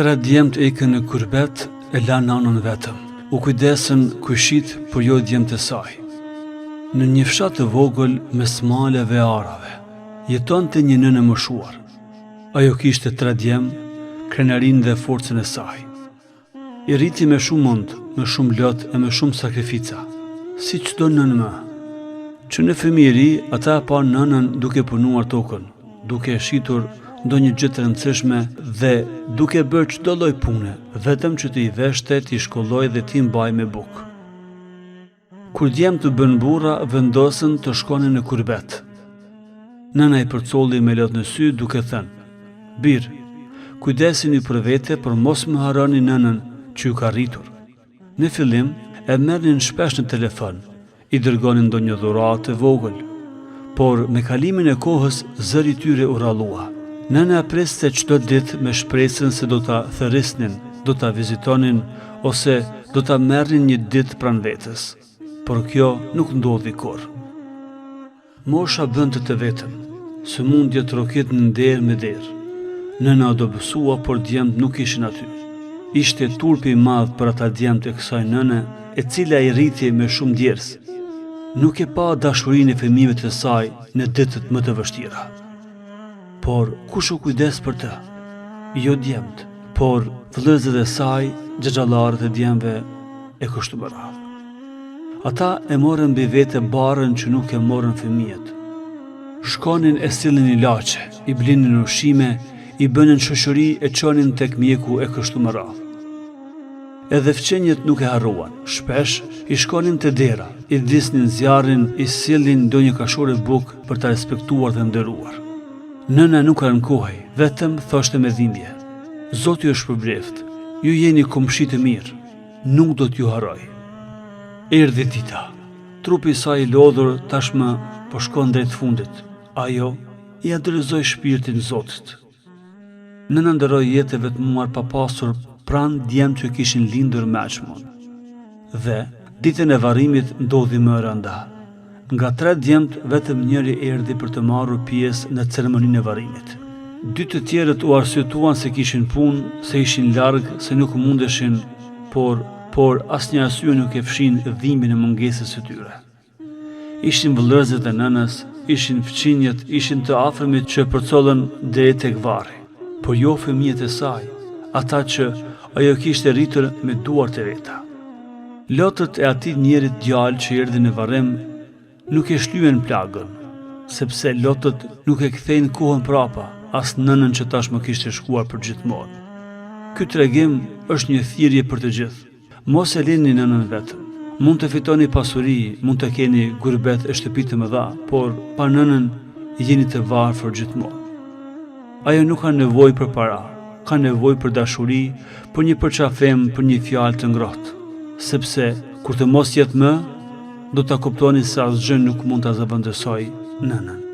Tre djemtë ikën në kurbet e lanë nanën vetëm. U kujdesën kojshitë, por jo djemtë e saj. Në një fshat të vogël mes maleve e arave, jetonte një nënë e moshuar. Ajo kishte tre djem, krenarinë dhe forcën e saj. I rriti me shumë mund, me shumë lot e me shumë sakrifica, si çdo nënë më. Që në fëmijëri, ata e panë nënën duke punuar tokën, duke e shitur ndonjë gjë të rëndësishme dhe duke bërë çdo lloj pune, vetëm që t'i veshte, t'i shkollojë dhe t'i mbajë me bukë. Kur djemtë u bënë burra, vendosën të shkonin në kurbet. Nëna i përcolli me lot në sy duke thënë: Bir, kujdesuni për vete, por mos më harroni nënën që ju ka rritur. Në fillim e merrnin shpesh në telefon, i dërgonin ndonjë dhuratë të vogël. Por me kalimin e kohës zëri i tyre u rrallua. Nëna priste çdo ditë me shpresën se do ta thërrisnin, do ta vizitonin ose do ta merrnin një ditë pranë vetes. Por kjo nuk ndodhi kurrë. Mosha bënte të vetën. Sëmundjet trokitnin derë me derë. Nëna u dobësua, por djemtë nuk ishin aty. Ishte turpi i madh për ata djemtë e kësaj nëne, e cila i rriti me shumë djersë. Nuk e pa dashurinë e fëmijëve të saj në ditët më të vështira. Por kush u kujdes për të? Jo djemtë, por vëllezërit e saj, xhaxhallarët e djemve e kështu me radhë. Ata e morën mbi vete barrën që nuk e morën fëmijët. Shkonin e sillnin ilaçe, i blinin ushqime, i bënin shoqëri e çonin tek mjeku e kështu me radhë. Edhe fqinjët nuk e harruan. Shpesh i shkonin te dera, i ndiznin zjarrin, i sillnin ndonjë kashore bukë për ta respektuar dhe nderuar. Nëna nuk ankohej, vetëm thoshte me dhimbje: Zoti ju shpërbleftë, ju jeni komshi të mirë, nuk do t'ju harroj. Erdhi dita. Trupi i saj i lodhur tashmë po shkon drejt fundit. Ajo ia dorëzoi shpirtin Zotit. Nëna ndërroi jetë e vetmuar pa pasur pranë djemtë që kishin lindur me aq mund. Dhe, ditën e varrimit ndodhi më e rënda. Nga tre djemtë vetëm njëri erdhi për të marrur pjesë në ceremoninë e varrimit. Dy të tjerët u arsyetuan se kishin punë, se ishin larg, se nuk mundeshin, por, por asnjë arsye nuk e fshin dhimbjen e mungesës së tyre. Ishin vëllezërit e nënës, ishin fqinjët, ishin të afërmit që e përcollën deri tek varri, por jo fëmijët e saj, ata që ajo kishte rritur me duart e veta. Lotët e atij njërit djalë që erdhi në varrim nuk e shlyen plagën, sepse lotët nuk e kthejnë kohën prapa, as nënën që tashmë kishte shkuar përgjithmonë. Ky tregim është një thirrje për të gjithë. Mos e lini nënën vetëm. Mund të fitoni pasuri, mund të keni gurbet e shtëpi të mëdha, por pa nënën jeni të varfër gjithmonë. Ajo nuk ka nevojë për para, ka nevojë për dashuri, për një përqafim, për një fjalë të ngrohtë. Sepse kur të mos jetë më, do ta kuptoni se asgjë nuk mund ta zëvendësojë nënën.